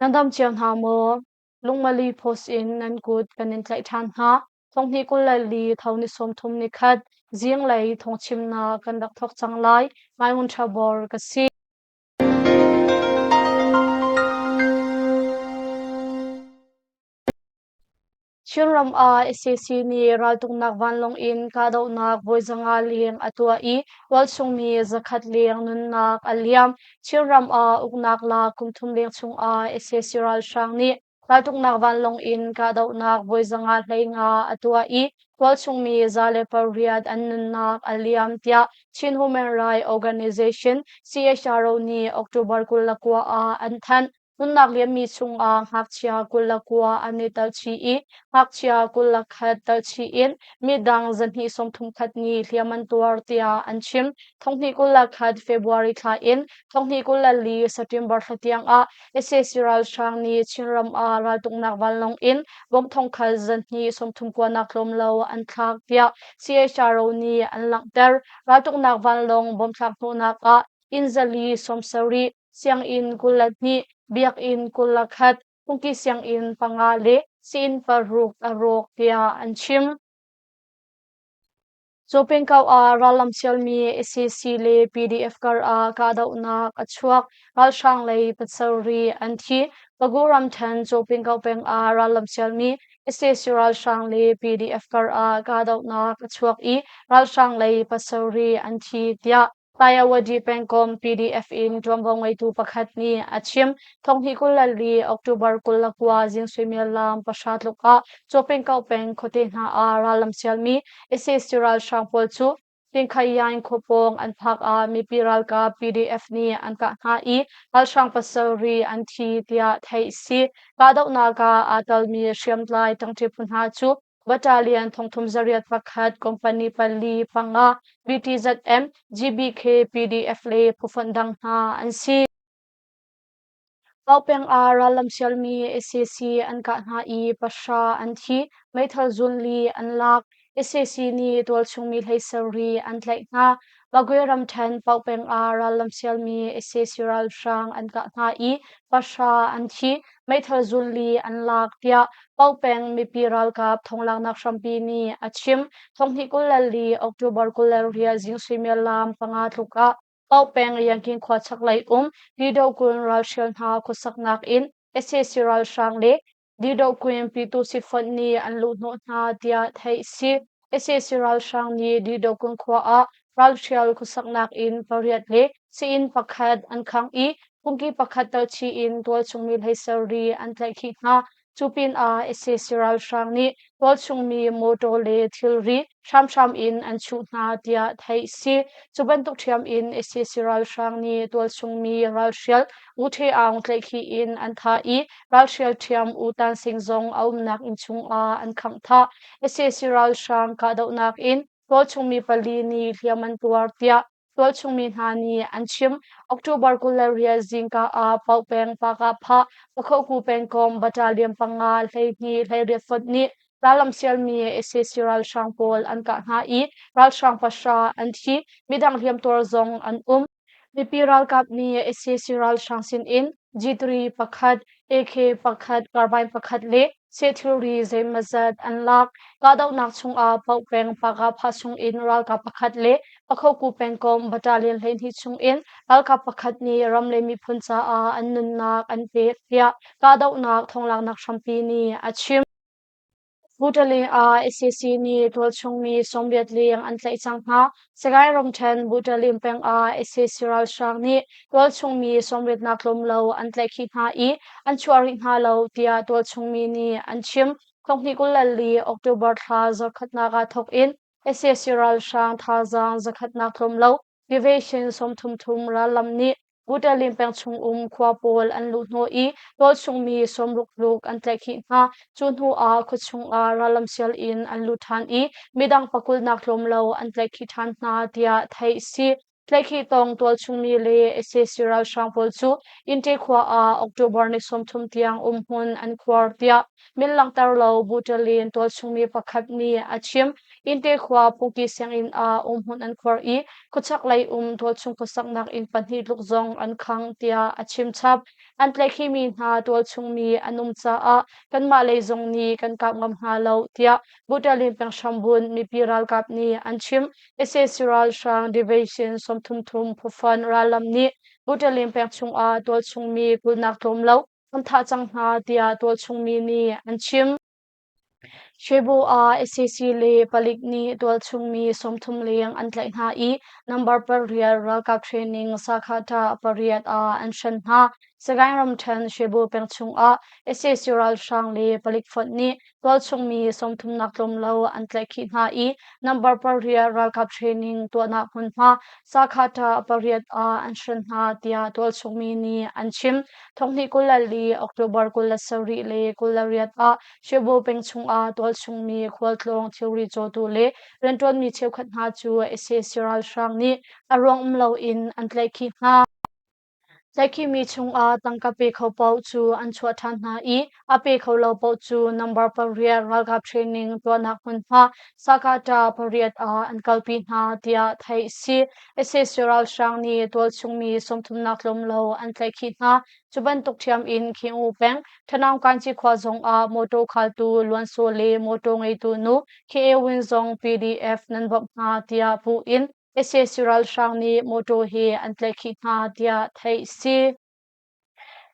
Nan dam cio hna maw? Lungmali post in nan kut kan in tlaih ṭhan hna. Thonghnih 24 tho ni 30 ni khat zinglei thawngchimnak kan rak thawk cang lai. Mai Ngun Ṭha Bor ka si. Chinram ah sac nih raltuknak vanlawng in kahdohnak voi 500 leng a tuah i tualchung mi 100 leng nunnak a liam. Chinram ah uknak lak kum thum leng chung ah sac ralhrang nih raltuknak vanlawng in kahdohnak voi 515 a tuah i tualchung mi 108 an nunnak a liam tiah Chin Human Rights Organization CHRO nih October 29 ah an thanh. Nunnak liammi chungah ngakchia 29 an i tel chih i ngakchia 21 tel chih in midang 231 nih hliam an tuar tiah an chim. 2021 February thla in 2024 September thla tiangah sac ralhrang nih Chinram ah raltuknak vanlawng in bomb thongkhat 239 nak tlawm lo an thlak tiah CHRO nih an langhter. Raltuknak vanlawng bomb thlak hnawhnak ah inn zali 70 sianginn 22, biakinn 21, phungki sianginn panga le sii-inn paruk a rawk tiah an chim. Cawpengkau ah rallam sialmi sac le PDF kar ah kahdohnak a chuak. Ralhrang lei pasarih an thi. Pagu ramṭhen Cawpengkau peng ah rallam sialmi sac ralhrang le PDF kar ah kahdohnak a chuak i ralhrang lei pasarih an thi tiah Tayawadi pengkomh PDF in ṭuanvo ngeitu pakhat nih a chim. Thonghnih 24 October 29 zing suimilam pahra tluk ah Cawpengkauh peng khuate hna ah rallam sialmi sac ralhrang pawl cu Tingkhayain khua pawng an phak ah mipi ralkap PDF nih an kah hna i ralhrang pasarih an thi tiah theih a si. Kahdohnak ah aa telmi hriamtlai ṭangṭi phu hna cu Battalion thongthum zariat pakhat, company pali panga, BTZM, GBK, PDF le phufonh dang hna an si. Paopeng ah rallam sialmi sac an kah hna i pahra an thi, meithal zunli an lak. Sac nih tualchung mi hleisarih an tlaih hna. Magwe ramṭhen Paopeng ah rallam sialmi sac ralhrang an kah hna i pahra an thi, meithal zunli an lak tiah Paopeng mipi ralkap thonglaknak hrampi nih a chim. Thonghnih 24 October 28 zing suimilam panga tluk ah Paopeng Yankin khua chaklei um Didokun ralhrial hna khuasaknak in sac ralhrang le Didokun Pyituh Sifonh nih an luhhnawh hna tiah theih a si. Sac ralhrang nih Didokun khua ah ralhrial khuasaknak inn pariat le sii-inn pakhat an khangh i phungki pakhat telchih in tualchung mi hleisarih an tlaihkhih hna. Cu pinah sac ralhrang nih tualchung mi mawṭaw le thilri hramhram in an chuh hna tiah theih a si. Cu bantuk ṭhiam in sac ralhrang nih tualchung mi ralhrial U Htwe Aung tlaihkhih in an thah i ralhrial ṭhiam U Tan Sing zong a umnak inn chungah an khangh thah. Sac ralhrang kahdohnak in tualchung mi pali nih hliam an tuar tiah tualchung mi hna nih an chim. October 28 zingka ah Paukpeng Pakahphah Pakhoku pengkomh battalion panga 12 18 fonh nih rallam sialmi sac ralhrang pawl an kah hna i ralhrang pahra an thi, midang hliamtuar zong an um. Mipi ralkap nih sac ralhrang sinin G3 pakhat, AK pakhat, carbine pakhat le seh thilri zeimawzat an lak. Kahdohnak chungah Paukpeng Pakahphah chungin ralkap pakhat le Pakhoku pengkomh battalion 12 chungin ralkap pakhat nih ram le miphun caah an nunnak an pek tiah kahdohnak thonglaknak hrampi nih a chim. Butali ah sac nih tualchung mi 80 leng an tlaih cang hna. Sagaing ramṭhen Butalim peng ah sac ralhrang nih tualchung mi 80 nak tlawm lo an tlaihkhih hna i an chuah rih hna lo tiah tualchung mi nih an chim. Thonghnih 24 October thla zarkhatnak ah thawk in sac ralhrang thazaang zakhatnak tlawm lo Division 33 rallam nih Butalim peng chung um khua pawl an luh hnawh i tualchung mi 60 tluk an tlaihkhih hna. Cu hnu ah khuachung ah rallam sial in an lut ṭhan i midang pakulnak tlawm lo an tlaihkhih ṭhan hna tiah theih a si. Tlaihkhih tong tualchungmi le sac ralhrang pawl cu Inte khua ah October ni 30 tiang umhmun an khuar tiah min langhter lo Butalin tualchungmi pakhat nih a chim. Inte khua Pungki sianginn ah umhmun an khuar i khuachak lei um tualchung khuasaknak inn pahnih tluk zong an khang tiah a chim chap. An tlaihkhihmi hna tualchungmi an um caah kanmah lei zong nih kan kap ngam hna lo tiah Butalin peng hrambunh mipi ralkap nih an chim. Sac ralhrang Division 33 phufan rallam nih Butalin peng chungah tualchungmi kulhnak tlawm lo an thah cang hna tiah tualchungmi nih an chim. Cebu ah sac le palik nih tualchungmi 30 leng an tlaih hna i number pariat ralkap training sakha pariat ah an hren hna. Sagaing ramṭhen Cebu peng chungah sac ralhrang le palik fonh nih tualchungmi 30 nak tlawm lo an tlaihkhih hna i number pariat ralkap training tuahnak hmunhma sakha pariat ah an hren hna tiah tualchungmi nih an chim. Thonghnih 24 October 27 le 28 ah Cebu peng chungah tualchungmi khualtlawng thilri cawtu le rianṭuanmi cheukhat hna cu sac ralhrang nih a ruang um loin an tlaihkhih hna. Tlaihkhihmi chungah tangka pe kho paoh cu an chuah ṭhan hna i a pe kho lo paoh cu number pariat ralkap training tuahnak hmunhma Sakata pariat ah an kalpi hna tiah theih a si. Sac ralhrang nih tualchungmi 30 tlawm lo an tlaihkhih hna. Cu bantuk ṭhiam in Khingu peng Thanaung Kanci khua zongah mawṭaw khaltu Luansaw le mawṭaw ngeitu nu Khe Win zong PDF nan bawmh hna tiah puh in Sac ralhrang nih mawṭaw he an tlaihkhih hna tiah theih a si.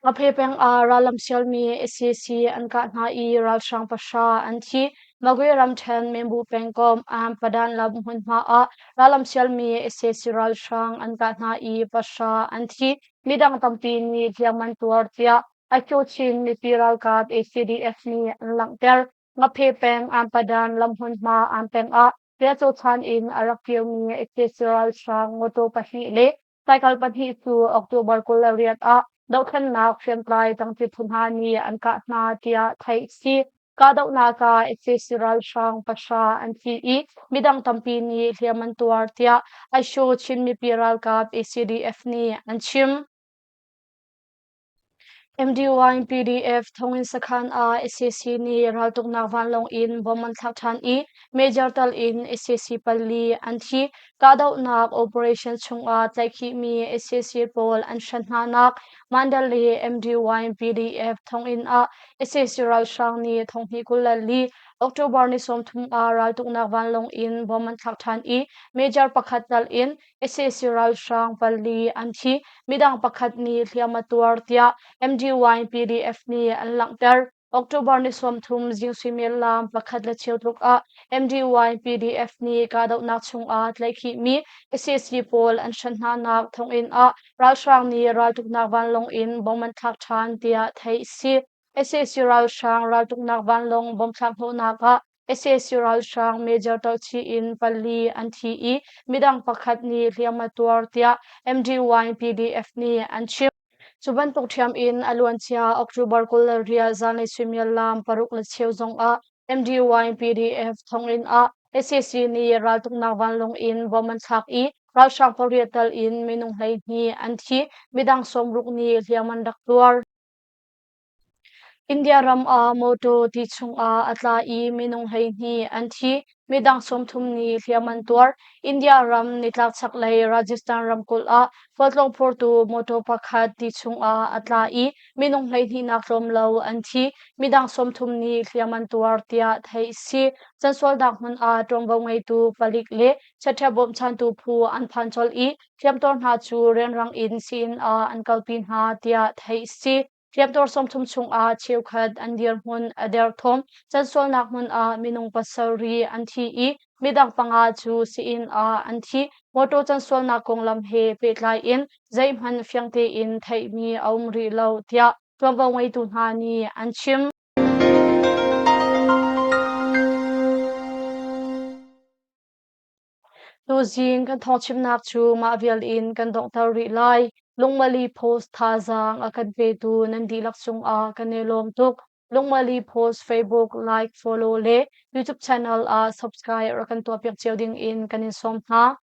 Ngaphe peng ah rallam sialmi sac an kah hna i ralhrang pahra an thi. Magwe ramṭhen Membu pengkomh Padan lam hmunhma ah rallam sialmi sac ralhrang an kah hna i pahra an thi. Midang tampi nih hliam an tuar tiah Akyo Chin mipi ralkap ACDF nih an langhter. Ngaphe peng Padan lam hmunhma Am peng ah Riahcaw in a rak kirmi sac ralhrang mawṭaw pahnih le cycle pahnih cu October 28 ah dohthlennak hriamtlai tangti phu hna nih an kah hna tiah theih a si. Kahdohnak ah sac ralhrang pahra an thi i midang tampi nih hliam an tuar tiah Aisho Chin mipi ralkap ACDF nih an chim. MDY PDF thonginn sakhan ah sac nih raltuknak vanlawng in bomb an thlak ṭhan i Major tal in sac pali an thi. Kahdohnak operation chungah tlaihkhihmi sac pawl an hren hnanak Mandalay MDY PDF thonginn ah sac ralhrang nih thonghnih 24 October ni 30 ah raltuknak vanlawng in bomb an thlak ṭhan i Major pakhat tal in Sac ralhrang pali an thi, midang pakhat nih hliam a tuar tiah MDY PDF nih an langhter. October ni 30 zing suimilam pakhat le cheu tluk ah MDY PDF nih kahdohnak chungah tlaihkhihmi sac pawl an hren hnanak thonginn ah ralhrang nih raltuknak vanlawng in bomb an thlak ṭhan tiah theih a si. Sac ralhrang raltuknak vanlawng bomb thlak hnawhnak ah Sac ralhrang Major Tohchi in pali an thi i midang pakhat nih hliam a tuar tiah MDY PDF nih an chim. Cu bantuk ṭhiam in a luancia October 28 zanlei suimilam paruk le cheu zongah MDY PDF thonginn ah sac nih raltuknak vanlawng in bomb an thlak i ralhrang pariat tal in minung 12 an thi, midang 60 nih hliam an rak tuar. India ram ah mawtaw ti chungah a tla i minung 12 an thi, midang 30 nih hliam an tuar. India ram nitlak chaklei Rajasthan ramkulh ah khualtlawng phurtu mawtaw pakhat ti chungah a tla i minung 12 nak tlawm lo an thi, midang 30 nih hliam an tuar tiah theih a si. Cansualnak hmun ah ṭuanvo ngeitu palik le chiatṭha bawmchantu phu an phan colh i hliamtuar hna cu rianrang in sii-inn ah an kalpi hna tiah theih a si. Hliamtuar 30 chungah cheukhat an dirhmun a derthawm. Cansualnak hmun ah minung pasarih an thi i midang panga cu sii-inn ah an thi. Mawtaw cansualnak konglam he pehtlai in zeihmanh fiang tein theihmi a um rih lo tiah ṭuanvo ngeitu hna nih an chim. Tuzing kan thawngchimnak cu mah vial in kan donghter rih lai. Lungmali Post thazaang a kan petu nan dihlak cungah kan i lawm tuk. Lungmali Post Facebook like, follow le YouTube channel ah subscribe rak kan tuahpiak cio ding in kan in sawm hna.